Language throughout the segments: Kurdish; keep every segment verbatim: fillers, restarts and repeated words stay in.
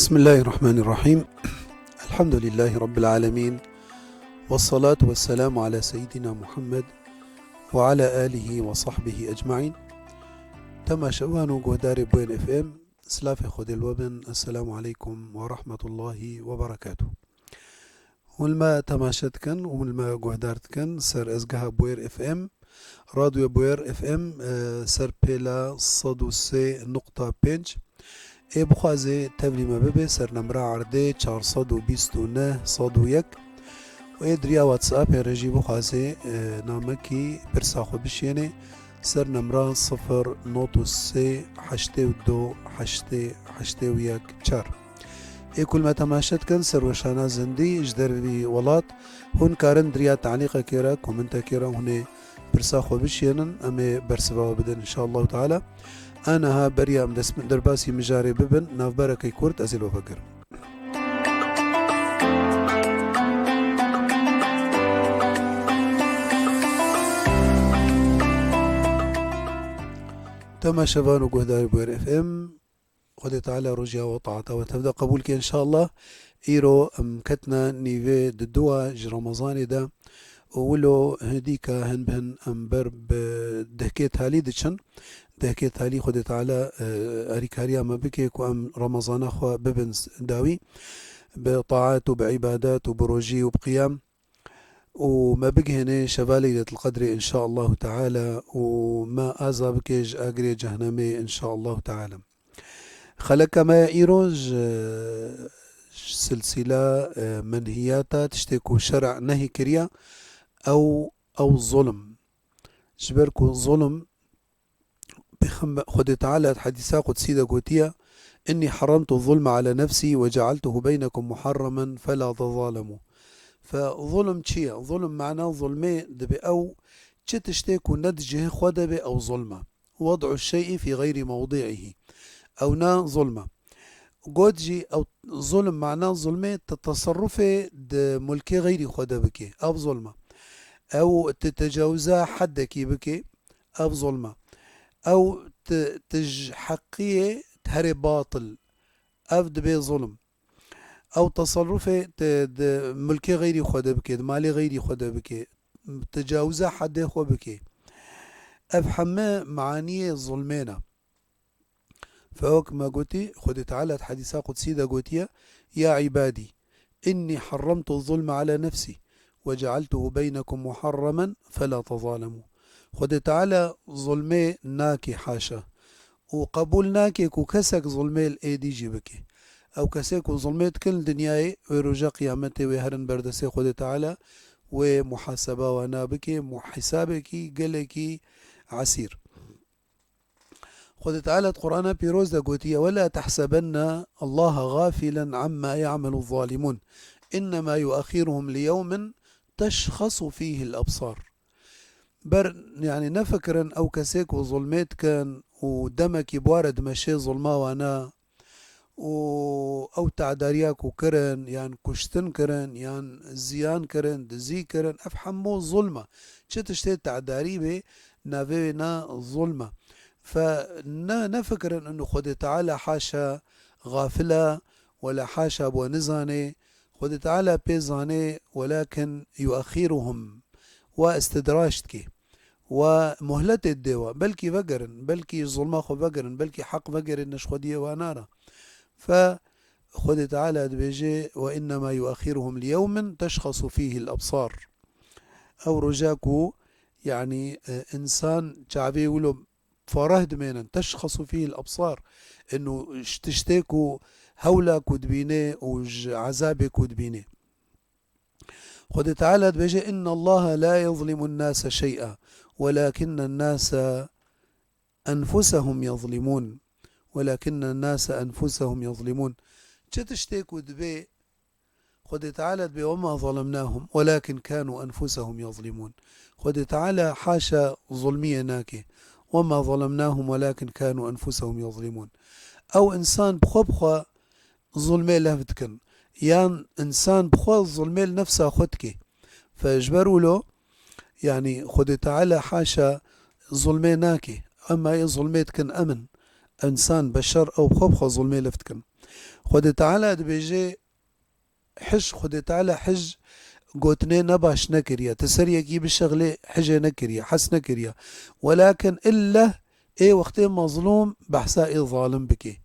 بسم الله الرحمن الرحيم. الحمد لله رب العالمين. والصلاة والسلام على سيدنا محمد وعلى آله وصحبه أجمعين. Temaşevan û guhdarê Bûyên F M, silafê Xwedê li we bin. Esselamu aleykum ve rahmetullahi ve berekatuh. Hûn li me temaşe dikin, hûn li me guhdar dikin ser ezgeha Bûyer F M, Radyo Bûyer F M, e, ser pêla sed û sê nokta pênc. Ê bixwazê tevlî me bibe ser nemra erdê çar sed û bîst û neh sed û yek. Û ê diriya WhatsAppê re jî bixwazê, e, namekî pirsa xwe bişêne ser nemra sifir nod û sê heştê û du heştê heştê û yek çar. Ê ku li me temaşe dikin, serweşana zindî ji dervî welat, hûn karin diriya talîqekê re, komentekê re hûn ê pirsa xwe bişênin, em ê bersiva we bidin inşallahu teala. Aniha beriya em dest derbasî mijarê bibin, navberekî kurt ez ê li we vegerim. Temaşevan û guhdarê Bûyer F M, Xwedê Teala rojiya we, taata we tevde qebûl ke inşallah. Îro em ketine nîvê di dua ji Remezanê de û wilo hidîka hin bi hin em ber bi dehkê talî diçin. Dehkê talî Xwedê Teala, e, erîkariya me bike ku em Remezana xwe bibin s-, dawî bi taat û bi îbadet û bi rojî û bi qiyam. û me bigihêne şeva Leyletil Qedrê inşaallahu teala û me aza bike ji agirê cehnemê inşaallahu teala. Xeleka me ya îro ji, ji silsîla, e, menhiyata tiştê ku şer'a nehî kiriya, ew, ew zulm. Ji ber ku zulm Pêxember, Xwedê Teala di hedîsa qudsî de gotiye, "Innî harramtu zulme ala nefsî ve cealtuhu beynekum muharramen fela tezalemu." Fe zulm çi ye? Zulm mana zulmê dibe ew çi tiştê ku ne di cihê xwe de be ew zulm e. Wed'u şey'î fî xeyrî mewdi'ihî. Ew ne zulm e. Got jî ew zulm mana zulmê tu teserrufê di mulkê xeyrî xwe de bikê. Ev zulm e. Ew tu tecawuza heddekî bikê. Ev zulm e. Ew ti, ti ji heqiyê herê batil. Ev dibe zulm. Ew teserrufê ti di milkê xeyrî xwe de bike, di malê xeyrî xwe de bike, tecawuza hedê xwe bike. Ev heme maniyê zulmê ne. Fe wek me gotî, Xwedê Teala di hedîsa qudsî de gotiye, "Ya îbadî, innî harramtu zulme ala nefsî ve cealtuhu beynekum muharramen fela tezalemû." Xwedê Teala zulmê nake, haşa. Û qebûl nake ku kesek zulmê li êdî jî bike. Ew kesê ku zulmê dikin li dinyayê, wê roja qiyametê wê herin ber destê Xwedê Teala, wê muhaseba wana bike, muhîsabekî gelekî esîr. Xwedê Teala di Qur'ana Pîroz de gotiye, "Ve la tehsebenne Allaha gafilen amma ya'melu zalimûn. Innema yuaxiruhum li yewmin teşxasu fîhil ebsar." Ber, yani nefikirin ew kesê ku zulmê dikin û demekî bi wa re dimeşê zulma wana, û ew tadariya ku kirin, yan kuştin kirin, yan ziyan kirin, dizî kirin, ev hemû zulm e. Çi tiştê tadarî bê, navê wê ne zulm e. Fe ne, nefikirin inu Xwedê Teala haşa gafil e, wela haşa bo nizanê. Xwedê Teala pê zanê, welakin yuaxiruhum. Wa istidraj dike. Wa muhletê didê wa. Belkî vegerin, belkî zulma xwe vegerin, belkî heq vegerin, ne ji xwediyê wa nara. Fe Xwedê Teala dibêje, "Ve innema yuaxiruhum li yewmin teşxasu fîhil ebsar." Ew roja ku, yani, e, insan çavê wilo fareh dimênin, teşxasu fîhil ebsar. Inu ji tiştê ku hewla ku dibîne û ji ezabê ku dibîne. Xwedê Teala dibêje, "Inna Allaha la yezlimun nase şey'a, welakinnen nase enfusehum yezlimun. Welakinnen nase enfusehum yezlimun." Çi tiştê ku dibê, Xwedê Teala dibê, "Wema zalemnahum, welakin kanu enfusehum yezlimun." Xwedê Teala haşa zulmiyê nake. "Wema zalemnahum, welakin kanu enfusehum yezlimun." Ew insan bi xwe bi xwe zulmê lev dikin. Yan insan bi xwe zulmê li nefsa xwe dike. Fe ji ber wilo, yani Xwedê Teala haşa zulmê nake. Ema yê zulmê dikin em in. Insan, beşer ew bi xwe bi xwe zulmê lev dikin. Xwedê Teala dibêje, hij, Xwedê Teala hij gotinê ne baş nekiriye. Ti ser yekî bişexlê hijê nekiriye, hes nekiriye. Welakin ille ê wextê mezlûm behsa ê zalim bike.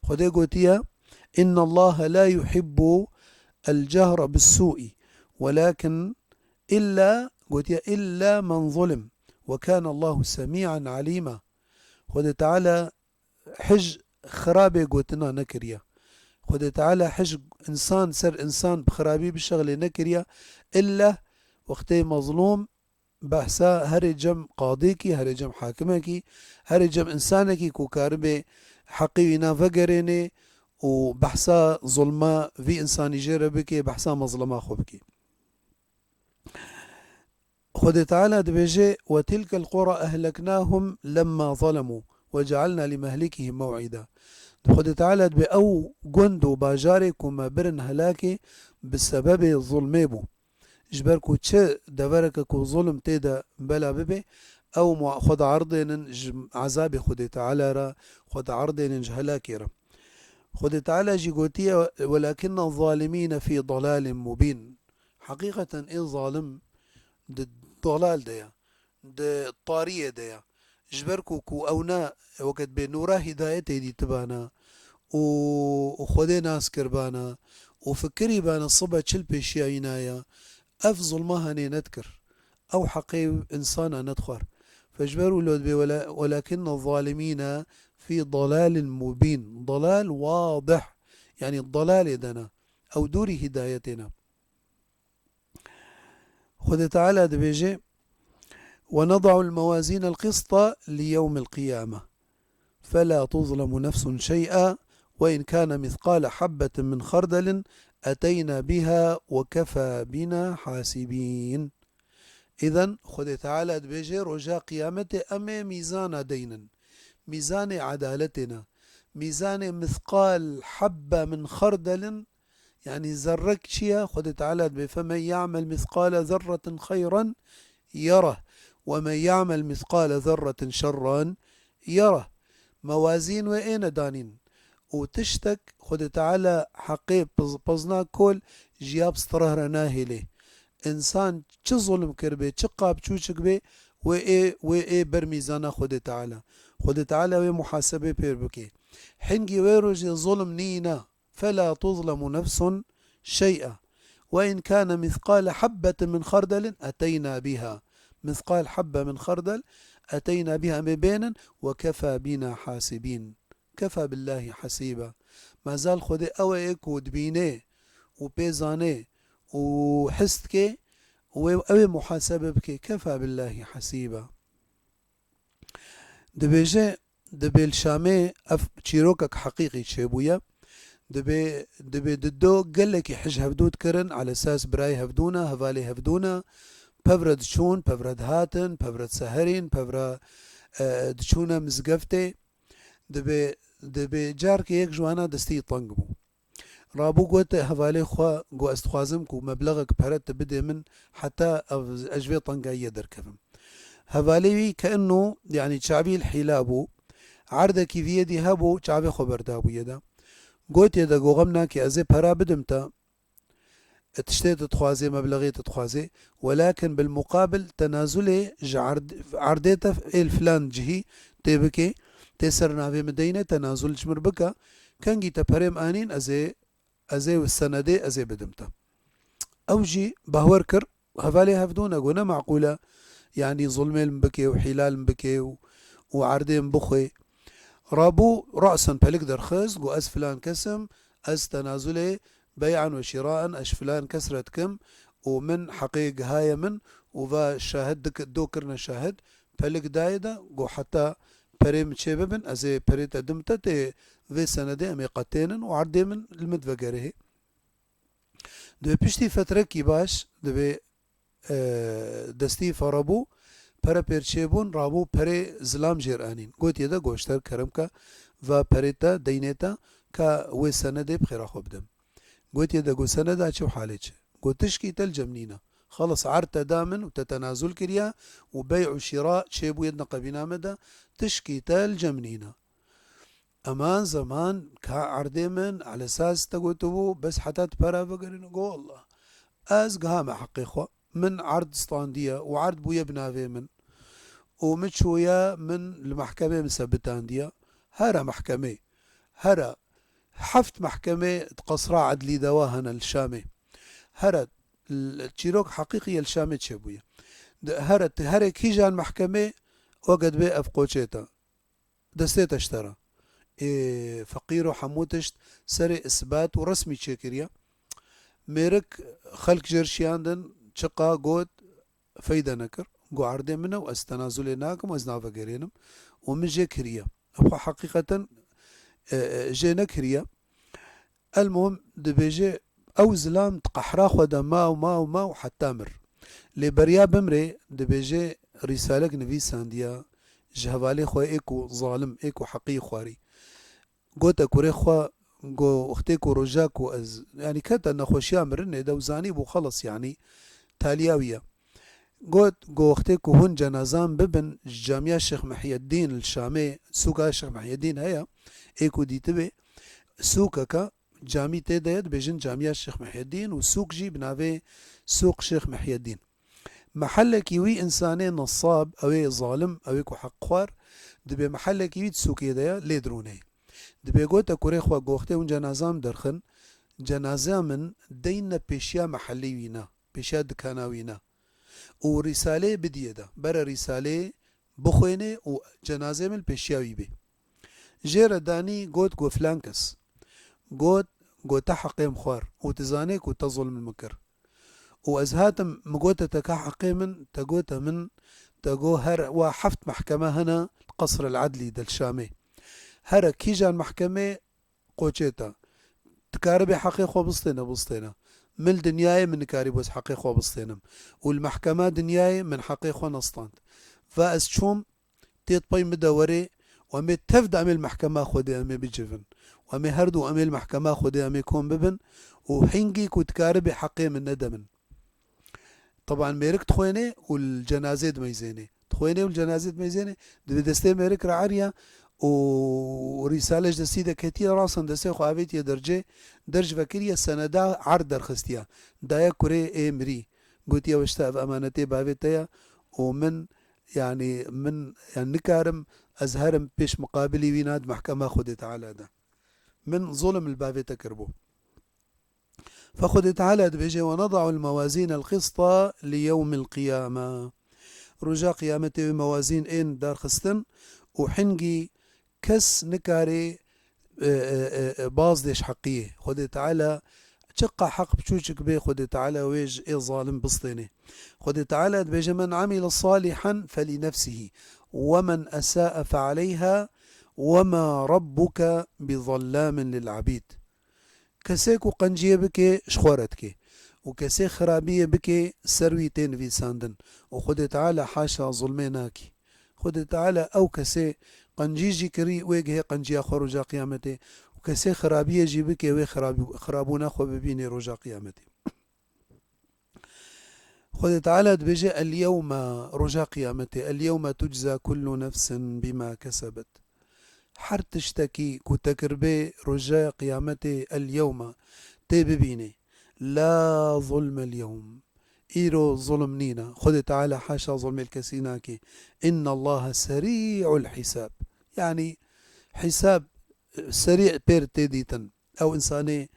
Xwedê gotiye, "Inna Allahe la yuhibbu el-cehre bis-sû'i, welakin illa", gotiye, "illa men zulim, ve kâne Allahu semî'en alîma." Xwedê Teala hij xirabê gotina nekiriye. Xwedê Teala hij însan ser însan bi xirabî bişexlê nekiriye. Îlle wextê mezlûm behsa herê cem qadêkî, herê cem hakimekî, herê cem însanekî ku karibe heqê wîna vegerênê û behsa zulma vî însanî jê re bike, behsa mezlema xwe bike. Xwedê Teala dibêje, "Ve tilkel qura ehleknahum lemma zalemû ve cealna li mehlikihim mew'îda." Xwedê Teala dibê, ew gund û bajarê ku me birin helakê bi sebebê zulmê bû. Ji ber ku çi devereke ku zulm tê de bela bibe, ew mu-, xwe dierdênin ji ezabê Xwedê Teala re, xwe dierdênin ji helakê re. Xwedê Teala jî gotiye, "Welakinne zalimîne fî dalalin mubîn." Heqîqeten ê zalim di dalal de ye, di tariyê de ye. Ji ber ku, ku ew ne, weke dibê nûra hîdayetê dîtibana û, û Xwedê nas kiribana û fikirîbana sibe çil pêşiya wîna ye, ev zulma henê nedikir. Ew heqê însana nedixwar. Fe ji ber wilo dibê wela-, "Welakinne zalimîne fî dalalin mubîn." Dalal wadih. Yanî dalalê de ne. Ew dûrî hîdayetê ne. Xwedê Teala dibêje, "Ve neda'ul mewazînel qista li yewmil qiyame. Fela tuzlemu nefsun şey'a ve in kâne mithqale habbetin min xerdelin eteyna biha ve kefâ bina hasibîn." Îden Xwedê Teala dibêje, roja qiyametê em ê mîzana deynin. Mîzanê edaletê ne. Mîzanê mithqal habbe min xerdelin, yanî zerrek çi ye? Xwedê Teala dibê, "Femen ya'mel mithqale zerretin xeyran yereh, ve men ya'mel mithqale zerretin şerran yereh." Mewazîn wê ê ne danîn. Û tiştek Xwedê Teala heqê piz-, pizna kol ji ya bi strehre nahêlê. Însan çi zulm kiribê, çi qap çûçik bê, wê ê, wê ê ber mîzana Xwedê Teala. Xwedê Teala wê muhasebê pêr bike. Hingî wê rojê zulm nîna. Fela tuzlemu nefsun şey'a. Ve in kâne mithqale habbetin min xerdelin eteyna biha. Mithqal habbe min xerdel eteyna biha, em ê bênin, ve kefâ bina hasibîn. Kefa billahi hasiba. Mezal Xwedê ew e ku dibîne û pê zane û his dike û wê, ew ê muhasebe bike. Kefa billahi hasiba. Dibêje, dibê li Şamê ev çîrokek heqîqî çêbûye. Dibê, dibê di do gelekî hij hevdû dikirin, alesas birayê hevdû ne, hevalê hevdû ne, pevre diçûn, pevre dihatin, pevre diseherîn, pevre, e, diçûne mizgeftê. Dibê, dibê carkê yek ji wana destî teng bû. Rabû gote hevalê xwe, got, "Ez dixwazim ku meblexek pere tu bidê min, heta ev, ez ji vê tengayiyê derkevim." Hevalê wî ke ino, yanî çavî li hîla bû, erdekî viyê dî hebû, çavê xwe berdabû yê de. Gotiye de, "Go xem nake, ez ê pera bidim te, tiştê tu dixwazê, meblexê tu dixwazê, welakin bil muqabil tenazulê ji erd-, erdê te ê li filan cihî tê bike, tê ser navê min deyne, tenazul ji min bike, kengî te perê min anîn, ez ê, ez ê senedê ez ê bidim te." Ew jî bahwer kir, hevalê hevdû ne, got, "Ne meqûl e, yanî zulmê li min bike û hîla li min bike û, û erdê min bixwe." Rabû resen pelik derxist, got, "Ez filan kes im, ez tenazulê bey'an ve şîraen ez ji filan kes re dikim û min heqê gihaye min û va şahid dik-, do kirine şahid, pelik dayê de, got, 'Heta perê min çê bibin, ez ê perê te dim te, tê vê senedê em ê qetênin û erdê min li min vegerihê.'" Dibê piştî fetrekî baş, dibê, e, destî fe rabû, pere pêr çêbûn, rabû perê zilam jêr anîn. Gotiye de, "Goşter kerem ke, va perê te, deynê te, ka wê senedê bi xêra xwe bidim." Gotiye de, "Go seneda çi û halê çi?" Go, "Tişkî te li cem nîne. Xelas, erd te da min û te tenazul kiriye û bey û şîra çêbûye di neqebîna me de, tişkî te li cem nîne." Eman zeman ka erdê min, alesas te gotibû, bes heta tu pera vegerîne, go Allah. Ez gihame heqê xwe. Min erd standiye û erd bûye bi navê min. Û min çûye, min li mehkemê min sebitandiye. Here mehkemê. Here heft mehkemê di qesra edlî de wa hene li Şamê. Here l-, çîrok heqîqî ye li Şamê çêbûye. Di, here, ti here kîjan mehkemê weke dibê ev qoçê te. Destê te ji te re. Ê, feqîro hemû tişt serê isbat û resmî çêkiriye. Mêrik xelk jê re şiyandin, çiqa got, feyde nekir. Got, erdê min e û ez tenazulê nakim û ez navegerênim. Û min jê kiriye. Ev xwe heqîqeten, e, e, jê nekiriye. Elmuhim dibêje, ew zilam di qehra xwe de ma û ma û ma û heta mir. Lê beriya bimrê dibêje, rîsalek nivîsandiya ji hevalê xwe ê ku zalim, ê ku heqî xwarî. Gote kurê xwe, go wextê ku roja ku ez, yanî kete nexweşiya mirinê de û zanîbû xelas, yanî taliya wî ye. Got, go wextê ku hûn cenazan bibin ji camiya Şêx Mihyedîn li Şamê, sûka Şêx Mihyedîn heye, ê ku dîtibê, sûkeke camî tê de ye, dibêjin camiya Şêx Mihyedîn û sûk jî bi navê Sûq Şêx Mihyedîn. Mehelekî wî însanê nesab, ew ê zalim, ew ê ku heq xwar, dibê mehelekî wî di sûkê de ye, lê dirûnê. Dibê gote kurê xwe, go wextê hûn cenazan derxin, cenazeya min deyne pêşiya mehelî wî ne, pêşiya dikana wî ne. Û rîsaleyê bidiyê de. Bere rîsaleyê bixwênê û cenazeyê min li pêşiya wî bê. Jê re danî got, go filan kes. Got, go te heqê min xwar û tu zanê ku te zulm li min kir. Û ez hatim, min gote te ka heqê min, te gote min, te go her wa heft mehkeme hene li Qesr el Edlî de li Şamê. Here kîjan mehkemê qoçê te. Dikaribê heqê xwe bistêne, bistêne. Min li dinyayê min nikarîbû ez heqê xwe bistênim. Û li mehkema dinyayê min heqê xwe nestand. Va ez çûm, têt pey min de werê û em ê tev de em ê li mehkema Xwedê em ê bicivin. Û em ê her du em ê li mehkema Xwedê em ê kom bibin û hingî ku dikaribê heqê min nede min. Teban mêrik dixwênê û li cenazê dimeyzênê. Dixwênê û li cenazê dimeyzênê, dibê destê mêrik re eriya û rîsale ji destî de ketiye, rasan destê xwe avêtiye dercê, derc vekiriye, seneda erd derxistiye. Daye kurê ê mirî. Gotiye, weşta ev emanetê bavê te ye û min, yanî min, yanî nikarim ez herim pêş miqabilî wî na di mehkema Xwedê Teala de. Min zulm li bavê te kiribû. Fe Xwedê Teala dibêje, "Ve neda'ul mewazînel qista li yewmil qiyame." Roja qiyametê wê mewazîn ên darxistin û hingî kes nikarê, e, e, e, e, baz dê ji heqiyê. Xwedê Teala çiqa heq biçûçik bê, Xwedê Teala wê ji ê zalim bistênê. Xwedê Teala dibêje, "Men amile salihan felî nefsihî, we men esae fealeyha, we ma rabbuke bi zallamin lil abîd." Kesê ku qenciyê bike, ji xwe re dike. Û kesê xirabiyê bike, ser wî tê nivîsandin. Û Xwedê Teala haşa zulmê nakî. Xwedê Teala ew kesê qencî jî kirî, wê gihê qenciya xwe roja qiyametê. Û kesê xirabiyê jî bike, wê xirabî-, xirabûna xwe bibînê roja qiyametê. Xwedê Teala dibêje, "El yewme", roja qiyametê, "El yewme tucza kullu nefsin bima kesebet." Her tiştekî ku te kiribê roja qiyametê, "El yewme", tê bibînê. "La zulme el yewm." Îro zulm nîne. Xwedê Teala haşa zulmê li kesî nake. "Innallaha serî'ul hisab." Yanî hîsab, e, serî pêr tê dîtin. Ew însanê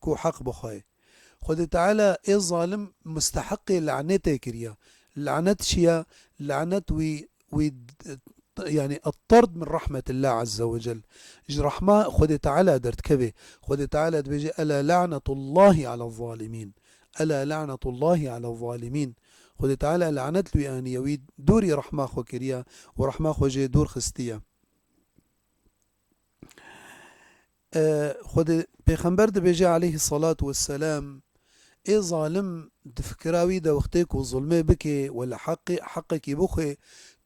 ku heq bixwe. Xwedê Teala ê zalim musteheqê lanetê kiriye. Lanet çi ye? Lanet wî, wî, yanî, et-tard min rahmetillah azze ve cel. Ji rehma Xwedê Teala derdikeve. Xwedê Teala dibêje, "Ela lanetullahi ala zalimîn. Ela lanetullahi ala zalimîn." Xwedê Teala lanet li wî aniye, wî dûrî rehma xwe kiriye û rehma xwe jê dûr xistiye. E, Xwedê Pêxember dibêje aleyhî salatu vesselam, ê zalim di fikira wî de wextê ku zulmê bike, wela heqê, heqekî bixwe,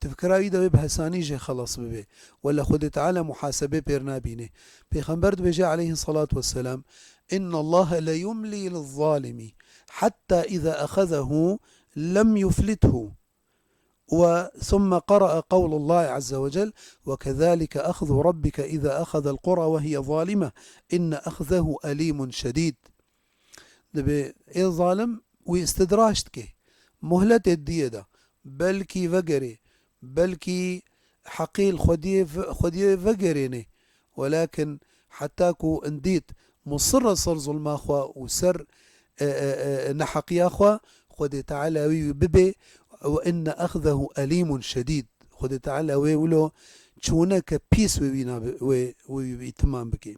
di fikira wî de wê bi hesanî jê xelas bibe. Wela Xwedê Teala muhasebê pêr nabîne. Pêxember dibêje aleyhî salatu vesselam, "Innallaha le yumlî lizzalimi, hatta iza exezehu lem yuflithu." و ثم قرأ قول الله عز وجل: وكذلك أخذ ربك إذا أخذ القرى وهي ظالمة إن أخذه أليم شديد. Dibê ê zalim wî istidraj dike. Muhletê diyê de. Belkî vegerê. Belkî heqê li xwediyê ve-, xwediyê vegerênê. Welakin heta ku indît musirre ser zulma xwe û ser, e, e, e, neheqiya xwe, Xwedê Teala wî bibe, "Ve inne ehzehu elîmun şedîd." Xwedê Teala wê wilo çûneke pîs wê wî nabe, wê, wê wî îtimam bike.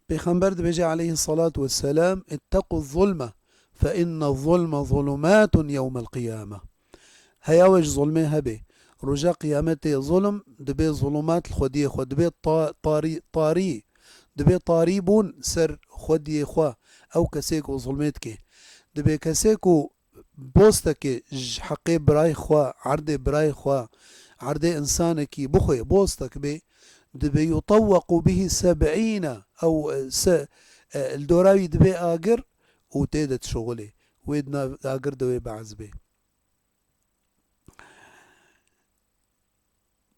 Pêxember dibêje aleyhissalatu vesselam, "İttequ zulme, fe inne zulme zulumatun yevmel qiyame." Heya we ji zulmê hebe. Roja qiyametê zulm dibe zulumat li xwediyê xwe, dibe ta-, tarî, tarî, dibe tarî bûn ser xwediyê xwe. Ew kesê ku zulmê dike. Dibe kesê ku bostekê ji heqê birayê xwe, erdê birayê xwe, erdê insanekî bixwe, bostek bê, dibe yutewwequ bihi seb'îne, ew, e, se, e, li dora wî dibe agir û tê de dişuxulê. Wê di nav agir de wê behs bê.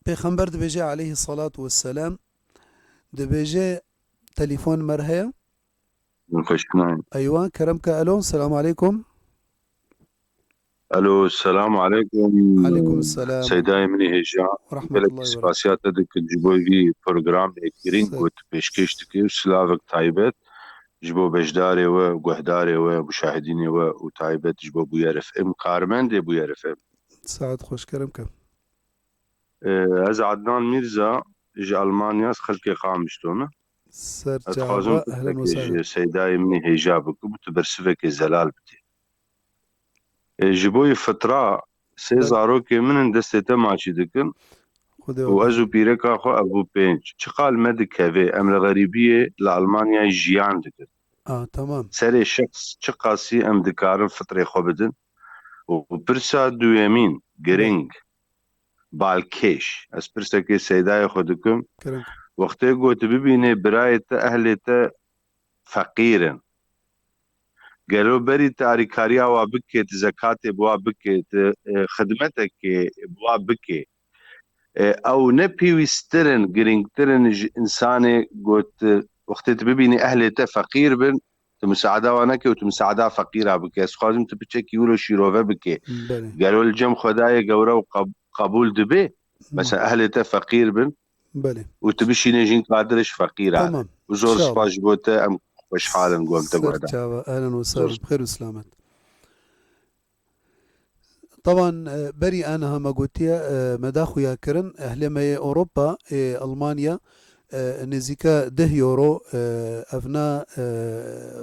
Pêxember dibêje aleyhi salatu vesselam, dibêje telefon me re heye. Xweşik nayê. Eywa, kerem ke. Alo, selamu aleykum. Alo, selamu aleykum. Aleykum selam. Seydayê min ê hêja. Ve rahmetullahi ve berekatuh. Gelek spasiya te dikin ji bo vî programê girîng ku tu pêşkêş dikî û silavek taybet ji bo beşdarê we, guhdarê we, muşahidînê we û taybet ji bo Bûyer F M, karmendê Bûyer F M. Saet xweş, kerem ke. Ee, ez Adnan Mîrza, ji Almanya, ez xelkê Qamişlo me. Ser çava, ehlen ve sehlen. Ez dixwazim pirseke ji Seydayê min ê hêja bikim û tu bersivekê zelal bidî. Ee, ji bo yê fitra, sê zarokê min in, destê te maçî dikin. Xwedê û ez û pîreka xwe, ev bû pênc. Çiqal me dikeve, em li xerîbiyê li Almanyayê jiyan dikin. Ah, tamam. Serê şexs çiqasî em dikarin fitrê xwe bidin? Û pirsa duyemîn, girîng, balkêş. Ez pirsekê Seydayê xwe dikim. Kerem. Wextê ku tu bibînê birayê te, ehlê te feqîr in. Gelo berî tu arîkariya wa bikê, tu zekatê bi wa bikê, tu, e, xidmetekê bi wa bikê, e, ew ne pêwîsttir in, girîngtir in ji însanê ku tu, wextê tu bibînî ehlê te feqîr bin, tu misaada wan neke û tu misaada feqîra bike. Ez dixwazim tu piçekî wilo şîrove bike. Belê. Gelo li cem Xwedayê Gewre û qab-, qebûl dibe? Hı. Mesela ehlê te feqîr bin, belê, û tu bişînê jin kadir ji feqîra. Tamam. Û zor, inşallah, spas ji bo te, em xweşhal in ku em te guhdar. Ser çava, ehlen ve sehlen, bi xêr û selamet. Taban, e, berî aniha me gotiye, e, me da xuya kirin, ehlê me yê Ewropa, ê Almanya, e, nêzîka deh euro, e, evna, e,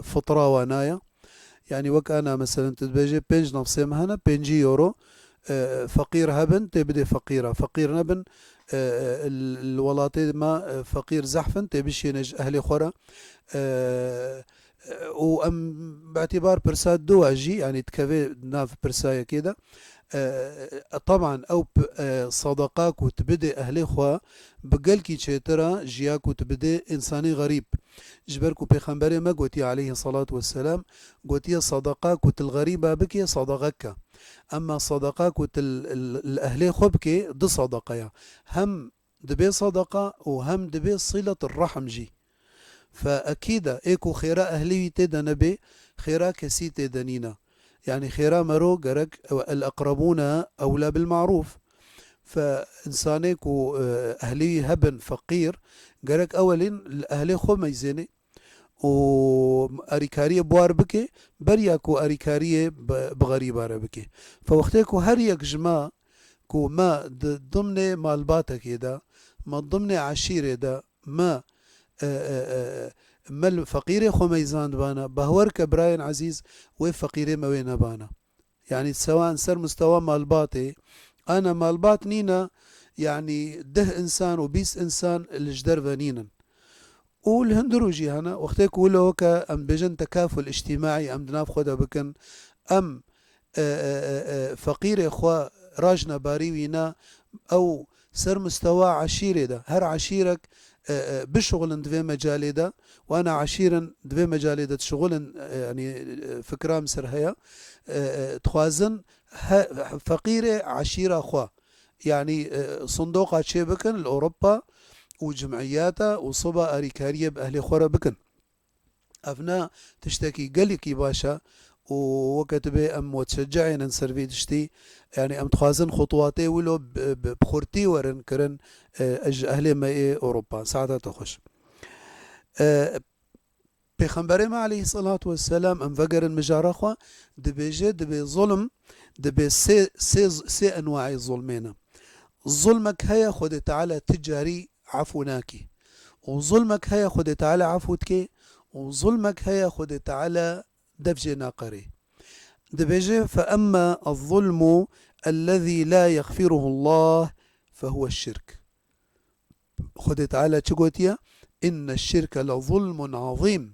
fitra wana ye. Yanî wek ana, meselen, tu dibêjê pênc nefsê me hene, pêncî euro, e, feqîr hebin, tê bidê feqîra. Feqîr nebin, e, e, li, li welatê me, e, feqîr zehf in, tê bişîne ji ehlê xwe re. E, e, û em bi îtîbar pirsa dua jî, yanî dikeve nav pirsa yekê de. E, e, teban ew p-, e, sedeqa ku tu bidê ehlê xwe bi gelkî çêtir e ji ya ku tu bidê însanê xerîb. Ji ber ku Pêxemberê me gotiye aleyhi salatu vesselam, gotiye, sedeqa ku tu li xerîba bikê, sedeqek e. Emma sedeqa ku tu li, li, li ehlê xwe bikê, du sedeqa ye. Hem dibê sedeqa û hem dibê silet rehm jî. Fe ekîd e, ê ku xêra ehlê wî tê de nebê, xêra kesî tê de nîne. Yanî xêra mero gerek, el eqrebûne ewla bil marûf. Fe însanê ku, e, ehlê wî hebin feqîr, gerek ewelîn li ehlê xwe meyzênê û erîkariyê bi war bike, beriya ku erîkariyê bi, bi xerîba re bike. Fe wextê ku her yek ji me, ku me di dimnê malbatekê de, me dimnê eşîrê de, me, e, e, e, me li feqîrê xwe meyzandibana, behwer ke birayên ezîz, wê feqîrê me wê nebana. Yanî sewan ser mustewa malbatê, ana malbat nîne, yanî deh însan û bîst însan li ji derve nînin. Û li hundir û jî hene, wextê ku wilo ke em bêjin tekaful îctîmaî, em di nav xwe de bikin, em, e, e, e, e, feqîrê xwe rajne barî wî ne, ew ser mustewa eşîrê de, her eşîrek, e, e, bişuxulin di vê mecalê de, wana eşîrin di vê mecalê de dişuxulin, e, yanî, e, fikra min ser heye, e, e, dixwazin he-, feqîrê eşîra xwe, yanî, e, sindoqa çê bikin li Ewropa û cimiyata û siba arîkariyê bi ehlê xwe re bikin. Ev ne tiştekî gelekî baş e û weke tu bê em muteşecî in ser vê tiştî, yanî em dixwazin xutwatê wilo bi, bi, bi xurtî werin kirin, e, ji ehlê me ê Ewropa. Saeta te xweş. E, Pêxemberê me aleyhisselatu vesselam, em vegerin mijara xwe, dibêje, dibê zulm, dibê sê, sê, sê enwaê zulmê ne. Zulmek heye Xwedê Teala ti carî efû nakî. Û zulmek heye Xwedê Teala efû dikê. Û zulmek heye Xwedê Teala dev jê naqerê. Dibêje, "Fe emme ez-zulmu ellezî la yexfiruhu Allah fe huwe şirk." Xwedê Teala çi gotiye? "Inne şirke le zulmun azîm."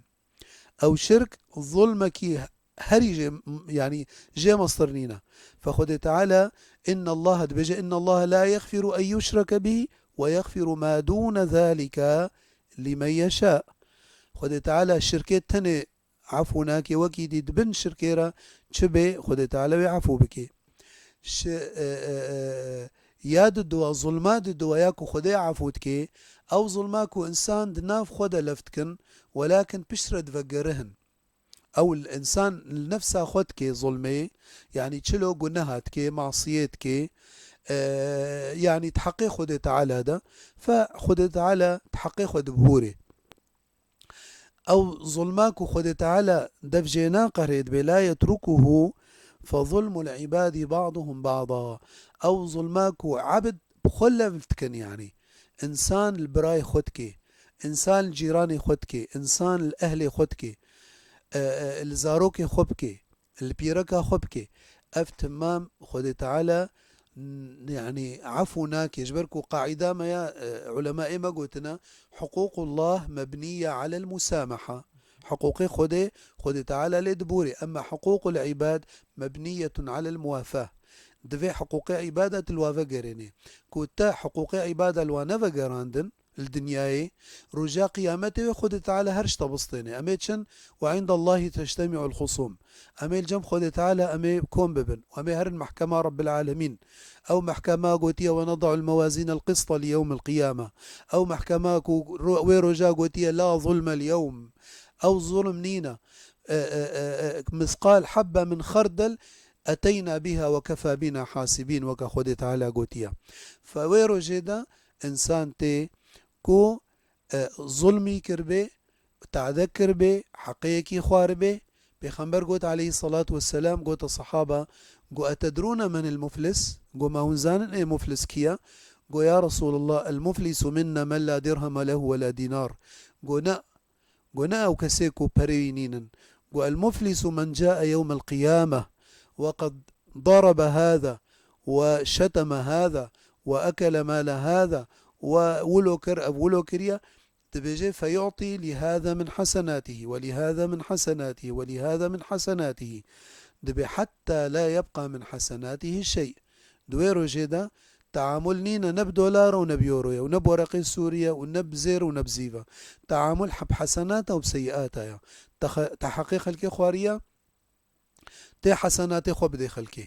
Ew şirk zulmekî herî jê, yanî jê mestir nîne. Fe Xwedê Teala, inna Allah, dibêje, "Inna Allah la yexfiru en yuşreke bihî ve yexfiru ma dûne zalike limen yeşâ." Xwedê Teala şirkê tenê efû nake, wekî dî di bin şirkê re çi bê, Xwedê Teala wê efû bike. Şi-, e, e, e, ya di dua, zulma di dua ya ku Xwedê efû dike, ew zulma ku insan di nav xwe de lef dikin, welakin piştre divegerihin. Ew l-, insan li nefsa xwe dike zulmê, yanî çilo guneha dike, masiyê dike, e, yanî di heqê Xwedê Teala de, fe Xwedê Teala di heqê xwe dibihûrê. Ew zulma ku Xwedê Teala dev jê naqerê, dibê, "La yetrukuhu fe zulmul ibadi ba'duhum ba'da." Ew zulma ku ebid bi xwe lev dikin, yanî insan li birayê xwe dike, insan li cîranê xwe dike, insan li ehlê xwe dike, e, e, li zarokê xwe bike, li pîreka xwe bike. Ev temam Xwedê Teala n-, yanî efû nake, ji ber ku qaîda me ya, e, ulemayê me gotine, "Huququllah mebniye alel musamaha." Hiqûqê Xwedê, Xwedê Teala lê diborê, emma huququl îbad mebniyetun alel muwafah. Divê hiqûqê îbada tu li wa vegerênê. Ku te hiqûqê îbada li wa nevegerandin, li dinyayê, roja qiyametê wê Xwedê Teala her ji te bistêne. Em ê çin, "Ve indallahî teştemi'ul husûm." Em ê li cem Xwedê Teala em ê kom bibin. Em ê herin mehkema Rabbil Alemîn. Ew mehkema gotiye, "Ve neda'ul mewazînel qista li yewmil qiyame." Ew mehkema ku ro-, wê roja gotiye, "La zulmel yewm." Ew zulm nîne. E, e, e, e, misqal hebbe min xerdel eteyna biha ve kefa bina hasibîn, weke Xwedê Teala gotiye. Fe wê rojê de însan tê ku, e, zulmî kiribê, tade kiribê, heqê yekî xwaribê. Pêxember got aleyhissalatu vesselam, gote sahaba, go, "Etedrûne menil muflis?" Go, "Ma hûn zanin ê muflis kî ye?" Go, "Ya Resulallah, el muflisu minna men la dirheme lehu ve la dinar." Go, "Ne." Go, "Ne ew kesê ku perê wî nînin." Go, "El muflisu men cae yewmel qiyame ve qed darebe hâza ve şeteme hâza ve ekele mâle hâza ve wilo kir, ev wilo kiriye." Dibêje, "Feyu'tî li hâza min hasenâtihî ve li hâza min hasenâtihî ve li hâza min hasenâtihî." Dibê, "Hetta la yebqa min hasenâtihî şey." Di wê rojê de teamul nîne ne bi dolar û ne bi euro ye û ne bi wereqê Sûrî ye û ne bi zêr û ne bi zîv e. Teamul heb hesenata û bi seyiata ye. Te xe-, te heqê xelkê xwariye, tê hesenatê xwe bidê xelkê.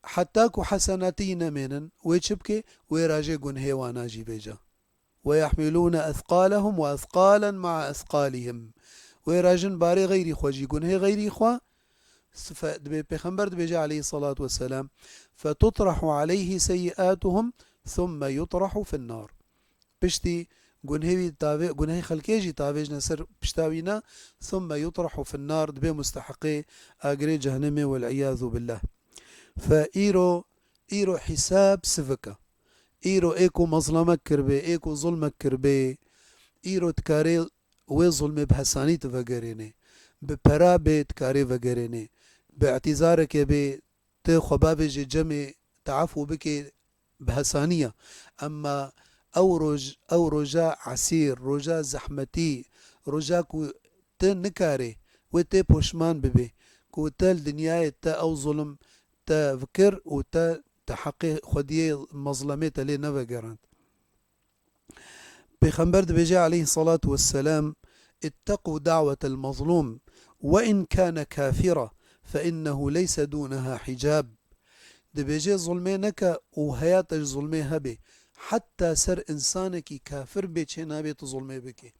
Heta ku hesenatî nemênin, wê çi bike? Wê rajê gunhê wana jî vêca. "Ve yahmilûne ethqalehum ve ethqalen ma'a ethqalihim." Wê rajin barê xeyrî xwe jî, gunhê xeyrî xwe, Fe-, dibê, Pêxember dibêje aleyhissalatu vesselam, "Fetutrehu aleyhi seyyiatuhum, thumme yutrahu finnar." Piştî gunhê wî tavê-, gunhê xelkê jî tavêjne ser pişta wî ne, "Thumme yutrahu finnar", dibê mustehiqê agirê cehennemê, wel iyazu billah. Fe îro, îro hîsab sivik e. Îro ê ku mezlemek kiribê, ê ku zulmek kiribê, îro dikarê wê zulmê bi hesanî tu vegerênê. Bi pera bê dikarê vegerênê. Bi îtîzareke bê tu xwe bavêjê cemê, tu efû bikê, bi hesanî ye. Emma ew roj, ew roja esîr, roja zehmetî, roja ku tu nikarê wê tê poşman bibê, ku te li dinyayê te ew zulm te vikir û te, te heqê xwediyê mezlemê te lê nevegerand. Pêxember dibêje aleyhissalatu vesselam, "Ittaqu da'wetel mazlum ve in kana kafira fe innehu leyse dunaha hicab." Dibêje, zulmê neke û heya te ji zulmê hebe. Heta ser insanekî kafir bê çênabê tu zulmê bikê.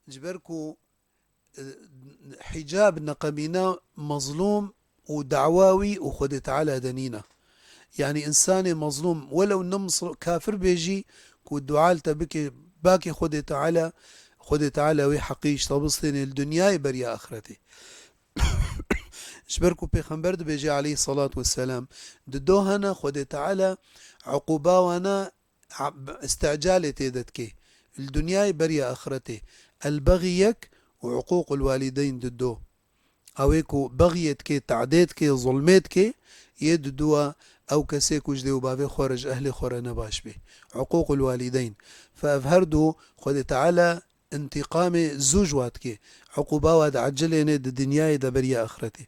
Ji ber ku, e, hicab neqemîna mazlûm û dawa wî û Xwedê Teala de nîne. Yanî însanê mazlûm welew ne misl-, kafir bê jî ku dua li te bike, bakê Xwedê Teala, Xwedê Teala wê heqî ji te bistêne li dinyayê beriya axretê. Ji ber ku Pêxember dibêje aleyhissalatu vesselam, di do hene Xwedê Teala uquba wana a-, îstîcalê tê de dike. Li dinyayê beriya axretê. El-bexî yek û uqûqul walideyn di do. Ew ê ku bexiyê dike, tadê dike, zulmê dike, yê di dua ew kesê ku ji dê û bavê xwe re, ji ehlê xwe re nebaş bê. Uqûqul walideyn. Fe ev her du Xwedê Teala întîqamê zû ji wa dike. Uquba wa diecilêne di dinyayê de beriya axretê.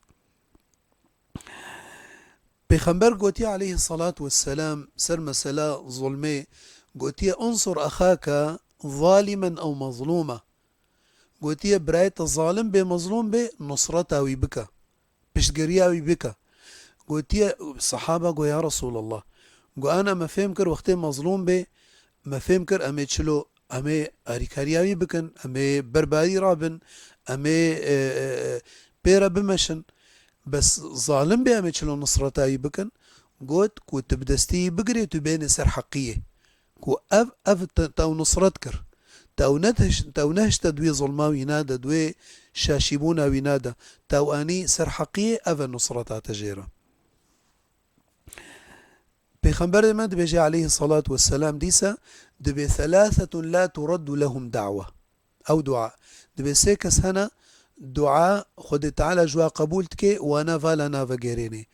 Pêxember gotiye aleyhissalatu vesselam ser mesela zulmê, gotiye, "Unsur axaka zalimen ew mazluma." Gotiye, "Birayê te zalim bê, mazlûm bê, nusreta wî bike. Piştgiriya wî bike." Gotiye, sahaba go, "Ya Resulallah." Go, "Ana me fêm kir wextê mazlûm bê, me fêm kir em ê çilo, em ê alîkariya wî bikin, em ê berbarî rabin, em ê, e, e, e, pê re bimeşin. Bes zalim bê em ê çilo nusreta wî bikin?" Got ku tu bi destî wî bigirê, tu bêne ser heqiyê. Ku ev, ev te, te ew nusret kir. Te ew nediş-, te ew nehişte di wê zulma wî nade, di wê şaşîbûna wî nade. Te ew anî ser heqiyê, ev e nusreta te jê re. Pêxemberê me dibêje aleyhissalatu vesselam dîsa, dibê, "Thalathetun la turaddu lehum da'we." Ew dua. Dibê sê kes hene, dua Xwedê Teala ji wa qebûl dike, wana vala navegêrênê.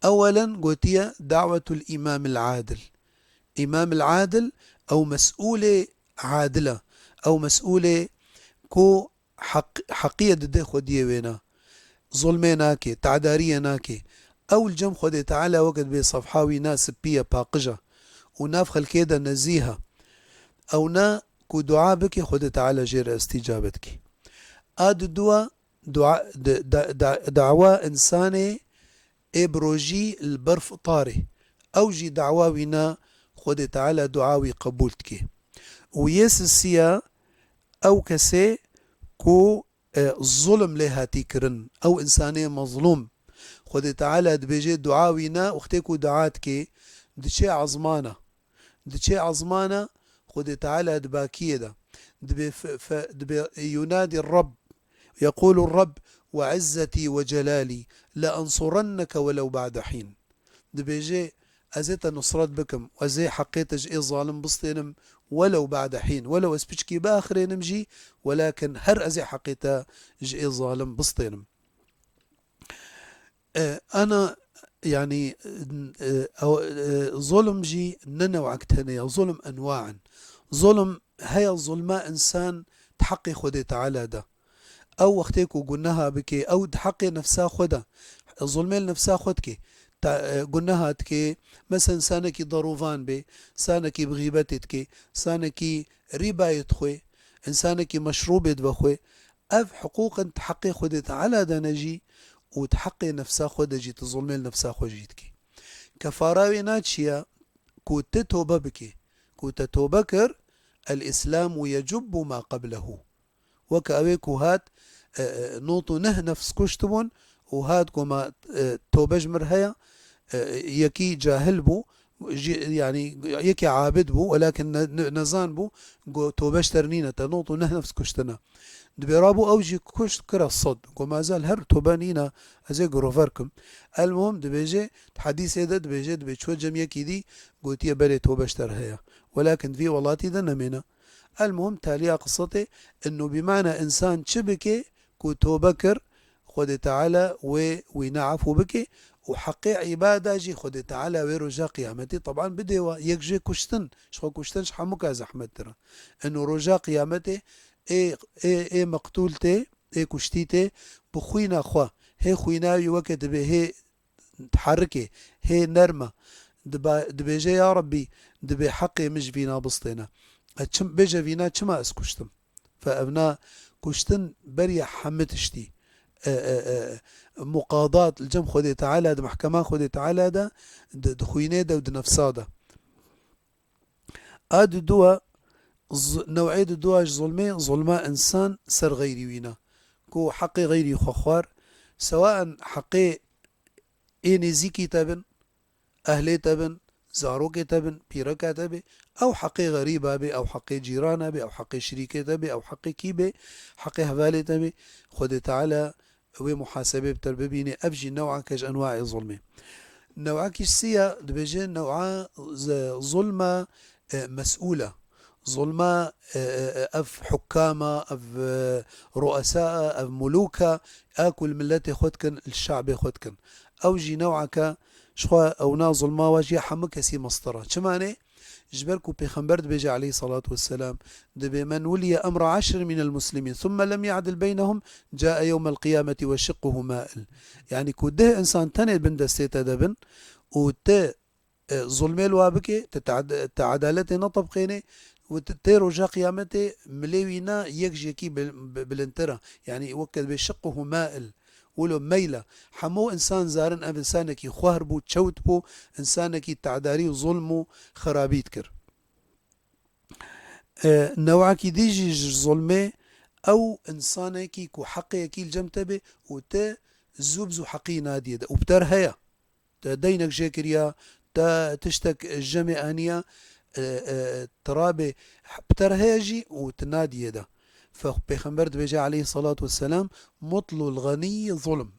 Ewelen gotiye, da'wetul îmamil adil. Îmamil adil, ew mesûlê adil e. Ew mesûlê ku heq-, heqiyê dide xwediyê wê ne. Zulmê nake, tedariyê nake. Ew li cem Xwedê Teala weke dibê sefha wî ne sipî ye, paqij e û nav xelkê de nezîh e. Ew ne ku dua bike, Xwedê Teala jê re îstîcabe dike. A di dua, dua, di, da, da, dawa însanê ê bi rojî li ber fitarê. Ew jî dawa wî ne, Xwedê Teala dua wî qebûl dike. Û yê sisiya ew kesê ku, e, zulm lê hatî kirin, ew însanê mezlûm. Xwedê Teala dibêje dua wî ne, wextê ku dua dike, diçe ezmana. Diçe ezmana, Xwedê Teala di bakiyê de. Dibê fe-, fe-, dibê yunadi Reb, yekulu Reb, "Ve izzetî ve celalî, le ensurenneke welew ba'de hîn." Dibêje, "Ez ê te nusret bikim, ez ê heqê te ji ê zalim bistênim, welew ba'de hîn, welew ez piçkî biaxirênim jî, welakin her ez ê heqê te ji ê zalim bistênim." E, ana, yanî, e, ew, e, zulm jî ne newek tenê ye, zulm enwa in. Zulm heya zulma însan di heqê Xwedê Teala de. Ew wextê ku guneha bike, ew di heqê nefsa xwe de, zulmê li nefsa xwe dike. Ta, e, guneha dike, mesela însanekî darûvan bê, însanekî bi xîbetê dike, însanekî rîbayê dixwe, însanekî meşrûbê dibe xwe. Ev hiqûq in di heqê Xwedê Teala de ne jî û di heqê nefsa xwe de jî, tu zulmê li nefsa xwe jî dikî. Kefara wê na çi ye? Ku tu tobe bikî. Ku te tobe kir, el-Îslamu yecubbu ma qeblehu. Weke ew ê ku hat, e, e, nod û neh nefs kuştibûn û hat ku ma, e, tobe ji mir heye, e, yekî cahil bû, jî, yanî yekî abid bû, welakin ne, ne, nezan bû, got, "Tobe ji te re nîne, te nod û neh nefs kuştine." Dibê rabû ew jî kuşt, kira sed. Got, "Mazel her tobe nîne, ez ê girover kim." El-muhim dibêje, di hedîsê de dibêje, dibê çû cem yekî dî, gotiye, "Belê, tobe ji te re heye. Welakin di vî welatî de nemêne." El-muhim taliya qisê tê, ino bîmana însan çi bike, ku tobe kir, Xwedê Teala wê wî ne efû bike û heqê îbada jî Xwedê Teala wê roja qiyametê teban bidê we. Yek jê kuştin, ji xwe kuştin ji hemûka zehmettir e. Ino roja qiyametê ê, ê, ê meqtûl tê, ê kuştî tê, bi xwîna xwe, hê xwîna wî weke dibê hê diherike, hê nerm e. Diba-, dibêje, "Ya Rebbî, dibê heqê min ji vîna bistêne." E, çim, bêje vîna çima ez kuştim? Fe evna kuştin beriya hemî tiştî. E, e, e, muqadat li cem Xwedê Teala de, mehkema Xwedê Teala de, di, di xwînê de û di nefsa de. A dudua, z-, new'ê dudua ji zulmê, zulma insan ser xeyrî wîna. Ku heqê xeyrî xwe xwar, sewaen heqê ê nêzîkî te bin, ehlê te bin, zarokê te bin, pîreka te bê, ew heqê xerîba bê, ew heqê cîrana bê, ew heqê şirîkê te bê, ew heqê kî bê, heqê hevalê te bê, Xwedê Teala wê muhasebê bi te bibînê. Ev jî new'eke ji enwaê zulmê. New'ekî sî ya dibêje new'a z-, zulma, e, mes'ûla. Zulma, e, e, e, ev hukama, ev, e, ru'esa, ev muluka, a ku li miletê xwe dikin, li şe'bê xwe dikin. Ew jî new'eke, ji xwe ewna zulma wa jî ya hemû kesî mestir e. Çima ne? Ji ber ku Pêxember dibêje aleyhissalatu vesselam, dibê, "Men weliye emra eşr minel muslimin, thumme lem ya'dil beynehum, cae yewmel qiyameti ve şıkkuhu mail." Yani ku deh insan tenê bin destê te de bin û te, e, zulmê li wa bikê, te te'd-, te edaletê netebqênê û te, tê roja qiyametê milê wî na yek ji yekî bil-, bi-, bilindtir e. Yani weke dibê şıkkuhu mail. Wilo meyla. Hemû insan zarin ev insanekî xwehr bû, çewt bû, insanekî te'darî û zulm û xerabî dikir. E, new'ekî dî jî ji zulmê ew insanekî ku heqê yekî li cem te bê û te zû bi zû heqî nadiyê de û bi te re heye. Te deynek jê kiriya, te tiştek ji cemê aniya, e, e, te rabê bi te re heye jî û tu nadiyê de. Fe Pêxember dibêje aleyhissalatu vesselam, "Mutlul ganiyi zulm."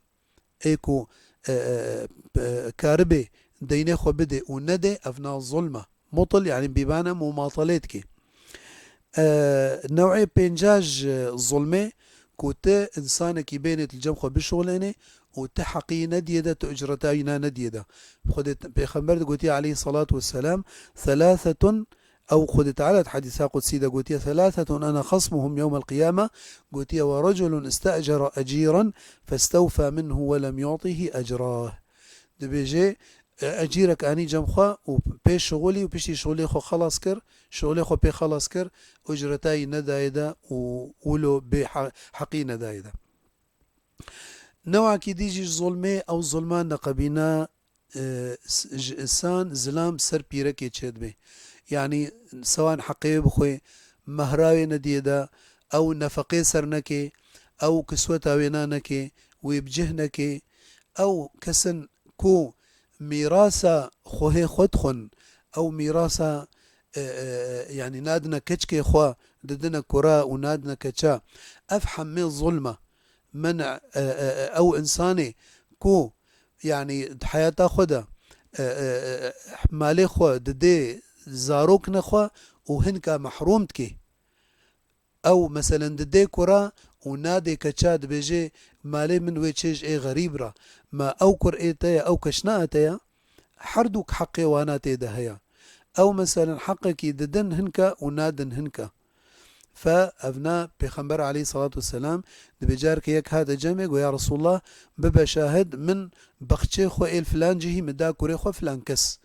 Ê ku, e, e, e, karibê deynê xwe bidê û nedê, ev na zulm e. Mutil, yani bîmane mumatalê dike. E, new'ê pênca ji zulmê ku ti insanekî bênê li cem xwe bişolênê û ti heqî nediyê de, ti ucreta wî na nediyê de. Xwedê Pêxember de gotiye aleyhissalatu vesselam, "Thalathetun", ew Xwedê Teala di hedîsa qudsî de gotiye, "Thalathetun ana xasmuhum yewmel qiyame", gotiye, "Ve reculun istecere eciran festewfa minhu ve lem yu'tihi ecrah." Dibêje, e, ecîrek anî cem xwe û pê şixulî û piştî şixulê xwe xelas kir, şixulê xwe pê xelas kir, ucreta yî nedayê de û wilo bê he-, heqî nedayê de. Newakî dî jî ji zulmê, ew zulma neqebîna, e, s-, ji insan zilam ser pîrekê çêdibe. Yanî sewan heqê wê bixwe, mehra wê nediyê de, ew nefeqê ser neke, ew kisweta wê na neke, wê bi cih neke, ew kesin ku mîrasa xwehê xwe dixwin, ew mîrasa, e, e, e, yanî nadine keçikê xwe, didine kura û nadine keça. Ev hemê zulm e. Min, e, e, e, ew insanê ku, yanî di heyata xwe de, e, e, e, malê xwe didê zarokine xwe û hinka mehrûm dike. Ew, meselen, didê kura û nadê keça, dibêje, "Malê min wê çê ji ê xerîb ra." Ma ew kur ê te ye, ew keşna te ye, her dûk heqê wana tê de heye. Ew, meselen, heqekî didin hinka û nadin hinka. Fe evna Pêxember aleyhissalatu vesselam dibê careke yek hate cemê, go, "Ya Resulullah, bibe şahid, min bexçê xwe êl filan cihî min da kurê xwe filan kes."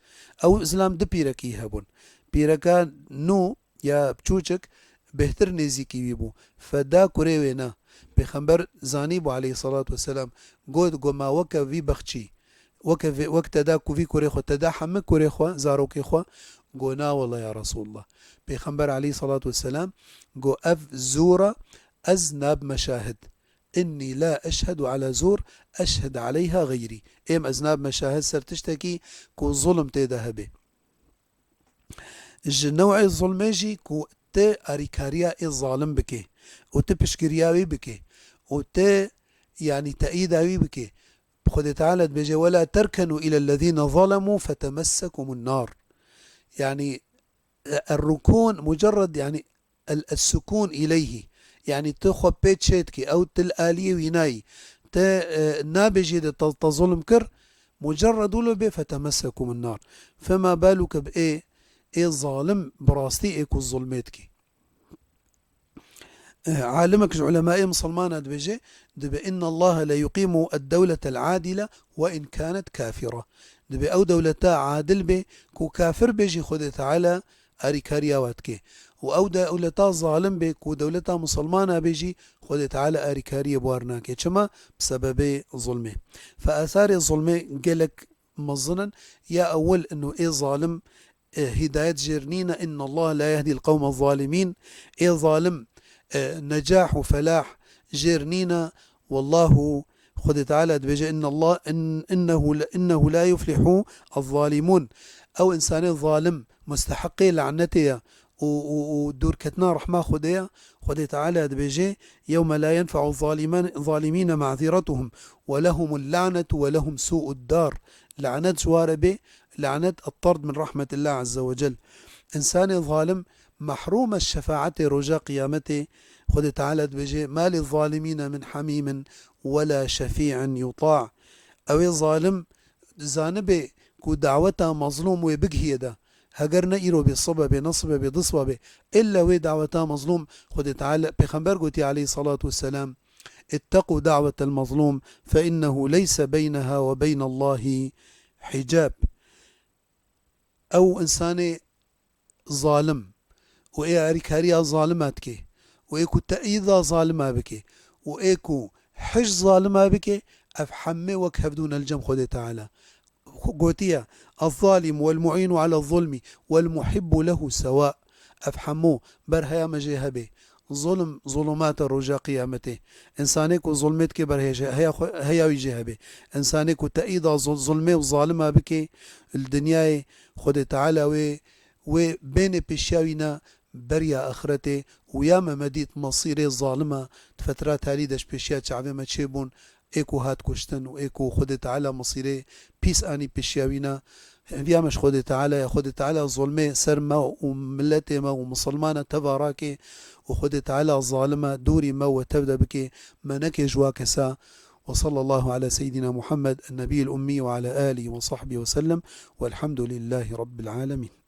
Ew zilam du pîrekî hebûn. Pîreka nû ya biçûçik bêhtir nêzîkî wî bû. Fe da kurê wê na. Pêxember zanî bû aleyhissalatu vesselam. Got, go, "Ma weke vî bexçî, weke vê, wek te da ku vî kurê xwe, te da hemî kurê xwe, zarokê xwe?" Go, "Na wele ya Resulullah." Pêxember aleyhissalatu vesselam go, "Ev zûr e, ez nabime şahid. Inni la eşhedu ala zûr, eşhed aleyha xeyrî." Êm ez nabime şahid ser tiştekî ku zulm tê de hebe. Ji new'ê zulmê jî ku ti arîkariya ê zalim bike û ti piştgiriya wî bike û ti, yanî, teîda wî bike. Xwedê Teala dibêje, "Wela terkenu îlellezîne zalemû fetemessekumun nar." Yanî, e, errukûn mucerred, yanî, el, essukûn îleyhî. Yanî, ti xwe pê çê dikî, ew ti li aliyê wî nayî. Ti, e, nabêjî de te, te zulm kir, mucerred wilo bê fetemessekumun nar. Fema baluke bi ê, ê zalim bi rastî ê ku zulmê dikî. E, alimek ji ulemayê misilmana dibêje, dibe, "Inna Allahe le yuqimu ed-dewletel adile ve in kanet kafira." Dibe ew dewleta adil bê, ku kafir bê jî Xwedê Teala arîkariya wa dike. û ew dewleta zalim bê ku dewleta musulmana bê jî Xwedê Teala arîkariyê bi war nake. Çima? Bi sebebê zulmê. Fe asarê zulmê gelek mezin in. Ya ewil ino ê zalim, e, hidayet jêr nîne. Inna Allah la yehdî l-qewme z-zalimîn. Ê zalim, e, necah û felah jêr nîne. Wallahu, Xwedê Teala dibêje, inna Allah, in-, innehu la, innehu la yuflihu z-zalimûn. Ew însanê zalim mustehiqê lanetê ye û, û, û dûrketina rehma Xwedê ye. Xwedê Teala dibêje, yewme la yenfe'u zalimen-, zalimîne ma'ziretuhum ve lehumul la'netu ve lehum su'ud dar. Lanet ji ware bê, lanet et-tard min rahmetillah azze ve cel. Însanê zalim mehrûm e şefaetê roja qiyametê. Xwedê Teala dibêje, ma li zalimîne min hamîmin ve la şefî'in yuta'. Ew ê zalim zanibê ku daweta mazlûm wê bigihiyê de. Heger ne îro bê, sibe bê, ne sibe bê, du sibe bê. Îlle wê daweta mazlûm, Xwedê Teala, Pêxember gotiye aleyhissalatu vesselam, اتقوا دعوة المظلوم فإنه ليس بينها وبين الله حجاب. Ew însanê zalim û ê arîkariya zalima dike û ê ku te'îda zalima bike û ê ku hij zalima bike, ev hemê wek hevdû ne li cem Xwedê Teala. Gotiye, الظالم والمعين على الظلم والمحب له سواء. Ev hemû ber heya me jê hebe. Zulm, zulumata roja qiyametê. Însanê ku zulmê dike ber heya jê, heya xwe, heya wî jê hebe. Însanê ku te'îda zul-, zulmê û zalima bike, li dinyayê Xwedê Teala wê, wê bênê pêşiya wî ne beriya axretê û ya me me dît mesîrê zalima di fetra talî de ji pêşiya çavê me çêbûn, ê ku hat kuştin û ê ku Xwedê Teala mesîrê pîs anî pêşiya wî ne. Hêviya me ji Xwedê Teala ye, Xwedê Teala zulmê ser me û miletê me û misilmana teva rake û Xwedê Teala zalima dûrî me û tev de bike, me neke ji wa kesa. وصلى الله على سيدنا محمد النبي الأمي وعلى آله وصحبه وسلم والحمد لله رب العالمين.